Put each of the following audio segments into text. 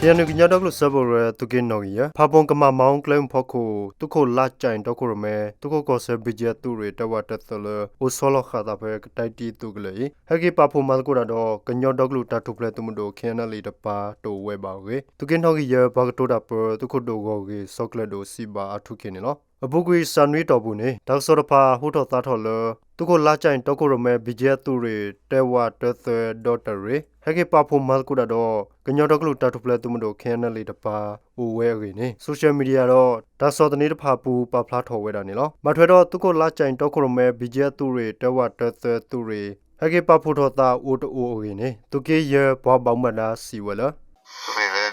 ယၤနုၣ်ကညီဒီကလုာ်စၢဖှိၣ်ကရၢ သုးက့နီၣ်ဂံၢ်ယဲၢ် ဖးပိၣ်ကမၣ်မၤအူကျဲမုၢ်ဖီခိၣ် သုးခိၣ်လါကၠဲၣ်တီခိၣ်ရိၣ်မဲ သုးခိၣ်ကီၢ်စဲၣ် ဘံၣ်ကၠဲၣ်သုးရ့ၣ် တဲဝးတၢသၢလၢ အိၣ်ဆီလီၤဃာ်သးဖဲကတဲတံသုးကလၢၤအံၤ ဟဲက့ၤပာ်ဖှိၣ်မၤသကိးတၢ်ဒီး ကညီဒီကလုာ်တၢ်ထူၣ်ဖျဲးသုးမုၢ်ဒိၣ် ခ့ၣ်အဲၣ်အဲၣ်လ့ၣ်တပၤ တအိၣ်ဝဲဘၣ်အဂ့ၢ် သုးက့နီၣ်ဂံၢ်ယဲၢ် ပှၤကတိၤတၢ်ပၢ သုးခိၣ်ဒိၣ်ဂီၢ်ဂ့ၢ်စီၤကျၢၤဒိၣ် စံးဘၣ်အါထူၣ်က့ၤန့ၣ်လီၤ. အပူၤကွံာ်စးနွံအတီၢ်ပူၤန့ၣ် တၢ်ကစီၣ်တဖၣ်ဟူထီၣ်သါထီၣ်လၢ သုးခိၣ်လါကၠဲၣ်တီခိၣ်ရိၣ်မဲ ဘံၣ်ကၠဲၣ်သုးရ့ၣ် တဲဝးတၢသၢဒီတၢ်ရ့ၣ် ဟဲက့ၤပာ်ဖှိၣ်မၤသကိးတၢ်ဒီး ကညီဒီကလုာ်တၢ်ထူၣ်ဖျဲးသုးမုၢ်ဒိၣ် ခ့ၣ်အဲၣ်အဲၣ်လ့ၣ်တပၤ အိၣ်ဝဲအဂ့ၢ်န့ၣ် social media ဒီး တၢ်ကစီၣ်သန့တဖၣ်အပူၤ ပာ်ဖျါထီၣ်ဝဲဒၣ်န့ၣ်လီၤ. ဘၣ်ထွဲဒီး သုးခိၣ်လါကၠဲၣ်တီခိၣ်ရိၣ်မဲ ဘံၣ်ကၠဲၣ်သုးရ့ၣ် တဲဝးတၢသၢသုးရ့ၣ် ဟဲက့ၤပာ်ဖှိၣ်ထီၣ်သးအိၣ်တအိၣ်အဂ့ၢ်န့ၣ် သုးက့ယဲၢ်ပှၤဘၣ်မူဘၣ်ဒါစံးဝဲလၢ မ့ၢ်လၢ ဘံၣ်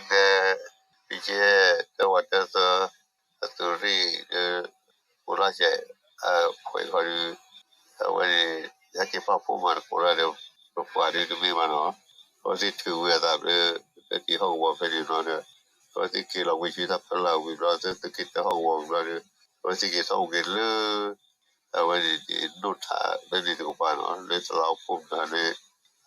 ကၠဲၣ် တဲဝးတၢသၢ အသုးရ့ၣ်ဒီး ခိၣ်လါကၠဲၣ် အဖှဲးခီဒီး အဝဲန့ၣ် ဟဲက့ၤပာ်ဖှိၣ်မၤသကိးတၢ်ဒီး ပပှၤဒုတမ့ၢ်ဘၣ်နီၤ, အဝဲသ့ၣ်ထုးဝံၤအသးလၢ တၢ်တ့ဟီၣ်ကဝီၤဖဲန့ၣ်ဘျီဒီး အဝဲသ့ၣ်က့ၤလီၤဝံၤဆူတၢ်ဖီလာ်ဝံၤဘျီ သုးက့တၢဟီၣ်ကဝီၤဝံၤဘျီဒီး အဝဲသ့ၣ်က့ၤထီၣ်က့ၤလၢ အဝဲန့ၣ် နိၣ်ထးလၢန့ၣ်တကပၤနီၤ လၢသလါအဖီမုၢ်ဒီး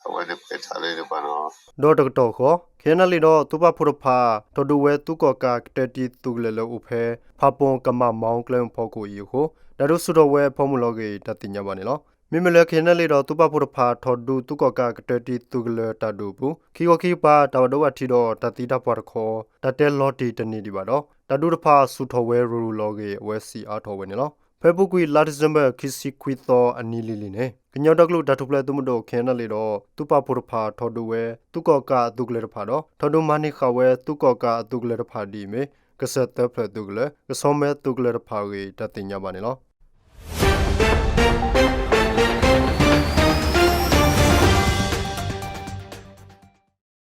အဝဲန့ၣ်ဖှဲးထးလၢန့ၣ်တကပၤနီၤ. ဒီးတကတီၢ်ဃီ ခ့ၣ်အဲၣ်အဲၣ်လ့ၣ်ဒီးသုးပာ်ဖှိၣ်တဖၣ် ထီၣ်ဒုးဝဲသုးကီၣ်ကးကတဲတံသုးကလၢၤလၢအိၣ်ဖဲ ဖးပိၣ်ကမၣ်မၤအူကျဲမုၢ်ဖီခိၣ်အံၤအဃိ တၢ်ဒုးဆူၣ်ထီၣ်ဝဲအဖီမုၢ်လီၤအဂ့ၢ် တၢ်သ့ၣ်ညါဘၣ်န့ၣ်လီၤ. မ့မ့ၢ်လၢခ့ၣ်အဲၣ်အဲၣ်လ့ၣ်ဒီးသုးပာ်ဖှိၣ်တဖၣ် ထီၣ်ဒုးသုးကီၣ်ကးကတဲတံသုးကလၢၤတၢ်ဒုးအပူၤ ခံခီခံကပၤ တၢ်ဘၣ်ဒိဘၣ်ထံးဒီးတၢ်သံတၢ်ပှၢ်တခီ တၢ်တဲလီၤတံၢ်တန့ၢ်ဒံးဘၣ်ဒီး တၢ်ဒုးတဖၣ်ဆူၣ်ထီၣ်ဝဲရူၤရူၤလီၤအဂ့ၢ် အဝဲစံးအါထီၣ်ဝဲန့ၣ်လီၤ. ဖဲအပူၤကွံာ်လါဒံၣ်စ့ဘၢၣ် ခံဆံခွံသီအနံၤလံၤလံၤန့ၣ် ကညီဒီကလုာ်တၢ်ထူၣ်ဖျဲးသုးမုၢ်ဒိၣ် ခ့ၣ်အဲၣ်အဲၣ်လ့ၣ်ဒီး သုးပာ်ဖှိၣ်တဖၣ်ထီၣ်ဒုးဝဲ သုးကီၣ်ကးအသုးကလၢၤတဖၣ်ဒီး ထီၣ်ဒုးမၤန့ၢ်ဃာ်ဝဲသုးကီၣ်ကးအသုးကလၢၤတဖၣ်ဒ်အမ့ၢ် ကစၢၢ်သၢဖျၢၣ်သုးကလၢၤ ကဆီမဲသုးကလၢၤတဖၣ်အဂ့ၢ် တၢ်သ့ၣ်ညါဘၣ်န့ၣ်လီၤ.